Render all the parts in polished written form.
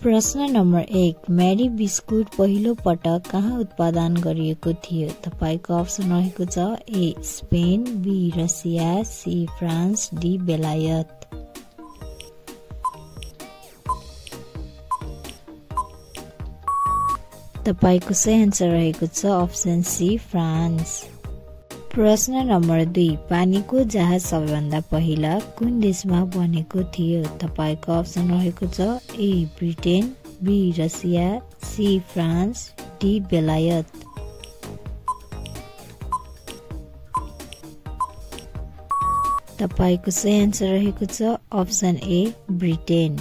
प्रश्न नम्बर 1 मेरी बिस्कुट पहिलो पटक कहाँ उत्पादन गरिएको थियो? तपाईको अप्सन रहेको छ A Spain, B Russia, C France, D बेलायत। तपाईको सही आन्सर रहेको छ अप्सन सी फ्रान्स। प्रश्न नम्बर 2 पानीको जहाज सबैभन्दा पहिला कुन देशमा बनेको थियो? तपाईको अप्सन रहेको छ A Britain, B Russia, C France, D बेलायत। तपाईको सही आन्सर रहेको छ अप्सन ए ब्रिटेन।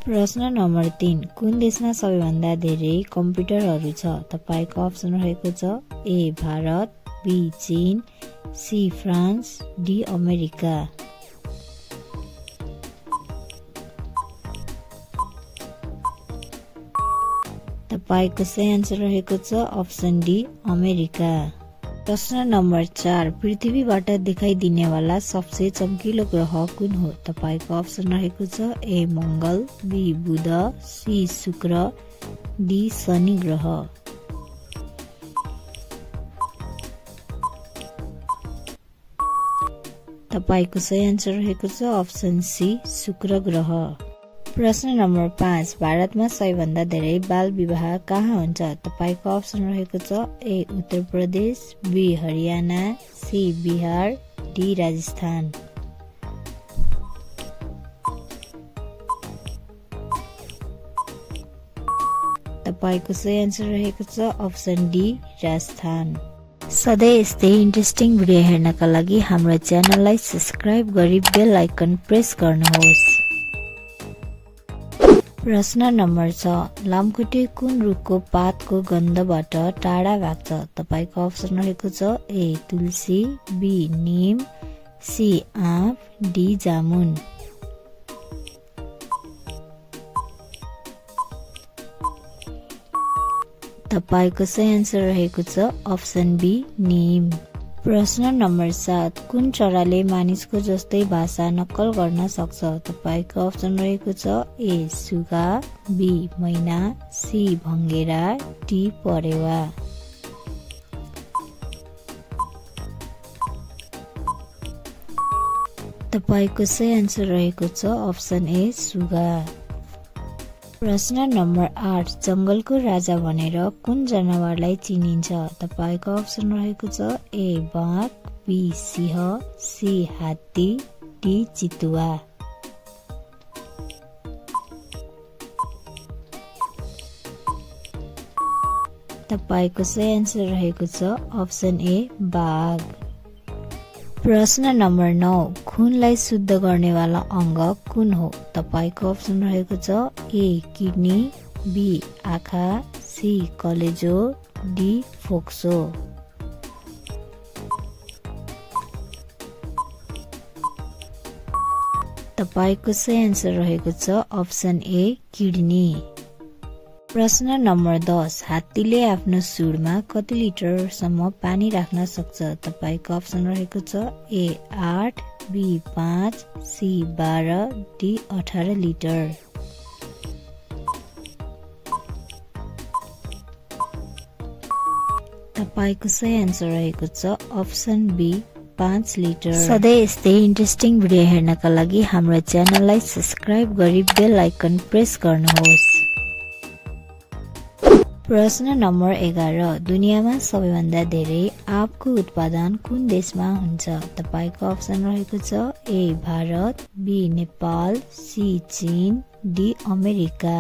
प्रश्न नम्बर 3 कुन देशमा सबैभन्दा धेरै कम्प्युटरहरू छ? तपाईको अप्सन रहेको छ ए भारत, बी चीन, सी फ्रान्स, डी अमेरिका। तपाईको सही आन्सर रहेको छ अप्सन डी अमेरिका। प्रश्न नम्बर 4 पृथ्वीबाट देखाइदिनेवाला सबसे चम्किलो ग्रह कुन हो? तपाईको अप्सन रहेको छ ए मंगल, बी बुध, सी शुक्र, डी शनि ग्रह। तपाईको सही आन्सर रहेको छ अप्सन सी शुक्र ग्रह। प्रश्न नम्बर 5 भारतमा सबैभन्दा धेरै बाल विवाह कहाँ हुन्छ? तपाईको अप्सन रहेको छ A Uttar Pradesh, B Haryana, C Bihar, D Rajasthan. तपाईको सही आन्सर रहेको छ अप्सन डी राजस्थान। सधैँ यस्तै इन्ट्रेस्टिङ भिडियो हेर्नका लागि हाम्रो च्यानललाई सब्स्क्राइब गरी बेल आइकन प्रेस गर्नुहोस्। प्रश्न नम्बर 6 लामखुट्टे कुन रुखको पातको गन्धबाट टाढा भाग्छ? तपाईको अप्सन रहेको छ ए तुलसी, बी नीम, सी आँप, डी जामुन। तपाईको सही आन्सर रहेको छ अप्सन बी नीम। प्रश्न नम्बर 7 कुन चराले मानिसको जस्तै भाषा नक्कल गर्न सक्छ? तपाईको अप्सन रहेको छ ए सुगा, बी मैना, सी भङ्गेरा, डी परेवा। तपाईको सही आन्सर रहेको छ अप्सन ए सुगा। प्रश्न नम्बर 8 जंगलको राजा भनेर कुन जनावरलाई चिनिन्छ? तपाईको अप्सन रहेको छ ए बाघ, बी सिंह, सी हात्ती, डी चितुवा। तपाईको सही आन्सर रहेको छ अप्सन ए बाघ। प्रश्न नम्बर 9 खुनलाई शुद्ध गर्नेवाला अङ्ग कुन हो? तपाईको अप्सन रहेको छ ए किडनी, बी आँखा, सी कलेजो, डी फोक्सो। तपाईको सही आन्सर रहेको छ अप्सन ए किडनी। प्रश्न नम्बर 10 हात्तीले आफ्नो सुँडमा कति लिटरसम्म पानी राख्न सक्छ? तपाईको अप्सन रहेको छ ए 8, बी 5, सी 12, डी 18 लिटर। तपाईको सही आन्सर रहेको छ अप्सन बी 5 लिटर। सधैँ यस्तै इन्ट्रेस्टिङ भिडियो हेर्नका लागि हाम्रो च्यानललाई सब्स्क्राइब गरी बेल आइकन प्रेस गर्नुहोस्। प्रश्न नम्बर 11 दुनियाँमा सबैभन्दा धेरै आँपको उत्पादन कुन देशमा हुन्छ? तपाईको अप्सन रहेको छ A Bharat, be Nepal, C चीन, डी अमेरिका।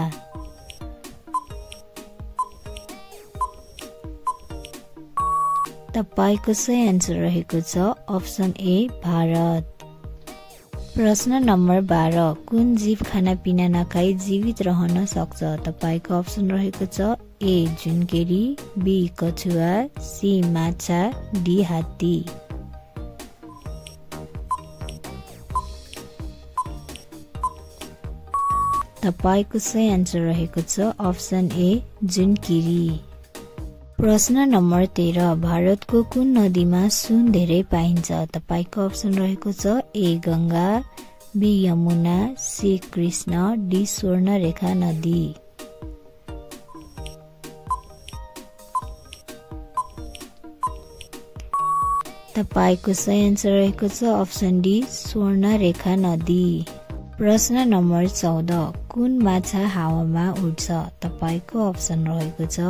तपाईको सही आन्सर रहेको छ अप्सन ए भारत। प्रश्न नम्बर 12 कुन जीव खानापिना नखाई जीवित रहन सक्छ? तपाईको अप्सन रहेको छ ए जुनकेरी, बी कछुवा, सी माछा, डी हात्ती। तपाईको सही आन्सर रहेको छ अप्सन ए जुनकेरी। प्रश्न नम्बर 13 भारतको कुन नदीमा सुन धेरै पाइन्छ? तपाईको अप्सन रहेको छ A Ganga, B Yamuna, C Krishna, D Swarnarekha नदी। तपाईको सही आन्सर रहेको छ अप्सन डी स्वर्णरेखा नदी। प्रश्न नम्बर 14 कुन माछा हावामा उड्छ? तपाईको अप्सन रहेको छ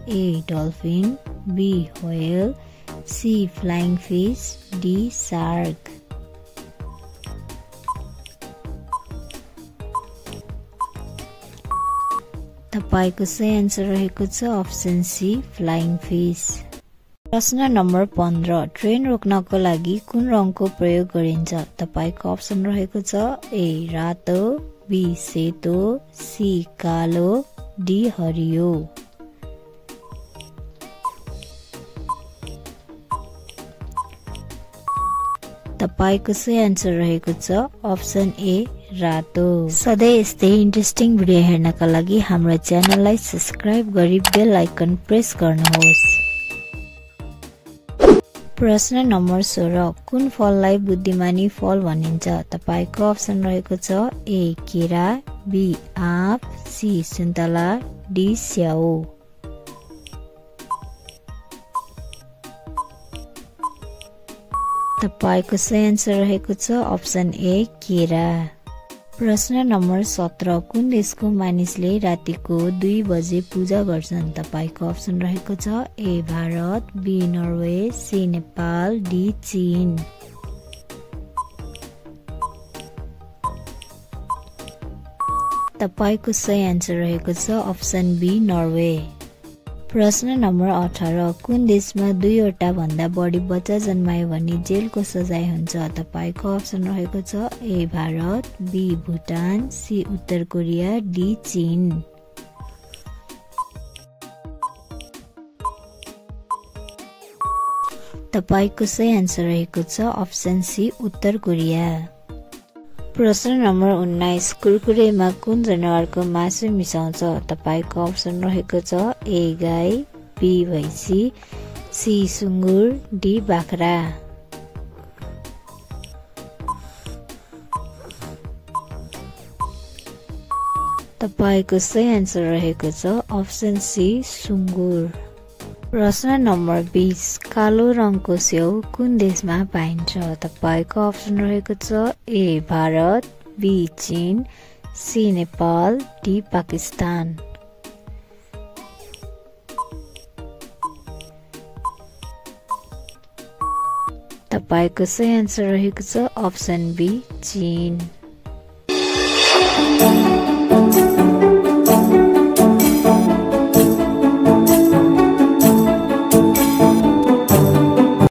A dolphin, B whale, C flying fish, D shark. तपाईको सही आन्सर रहेको छ अप्सन सी फ्लाइङ फिश। प्रश्न नम्बर 15 ट्रेन रोक्नको लागि कुन रङको प्रयोग गरिन्छ? तपाईको अप्सन रहेको छ ए रातो, बी सेतो, सी कालो, डी हरियो। तपाईको सही आन्सर रहेको छ अप्सन ए रातो। सधैँ यस्तै इन्ट्रेस्टिङ भिडियो हेर्नका लागि हाम्रो च्यानललाई सब्स्क्राइब गरी बेल आइकन प्रेस गर्नुहोस्। प्रश्न नम्बर 16 कुन फललाई बुद्धिमानी फल भनिन्छ? तपाईको अप्सन रहेको छ ए केरा, बी आँप, सी सुन्तला, डी स्याउ। तपाईको सही आन्सर रहेको छ अप्सन ए केरा। प्रश्न नम्बर 17 कुन देशको मानिसले रातिको 2 बजे पूजा गर्छन्? तपाईको अप्सन रहेको छ A Bharat, B Norway, C Nepal, D चीन। तपाईको सही आन्सर रहेको छ अप्सन बी नर्वे। प्रश्न नम्बर 18 कुन देशमा 2वटा भन्दा बढी बच्चा जन्मायो भने जेलको सजाय हुन्छ? तपाईको अप्सन रहेको छ A Bharat, be Bhutan, C उत्तर कोरिया, डी चीन। तपाईको सही आन्सर रहेको छ अप्सन सी उत्तर कोरिया। प्रश्न नम्बर 19 कुरकुरेमा कुन जनावरको मासु मिसाउँछ? तपाईको अप्सन रहेको छ ए गाई, बी भैँसी, सी सुँगुर, डी बाख्रा। तपाईको सही आन्सर रहेको छ अप्सन सी सुँगुर। प्रश्न नम्बर 20 कालो रङको स्याउ कुन देशमा पाइन्छ? तपाईको अप्सन रहेको छ ए भारत, बी चीन, सी नेपाल, डी पाकिस्तान। तपाईको सही आन्सर रहेको छ अप्सन बी चीन।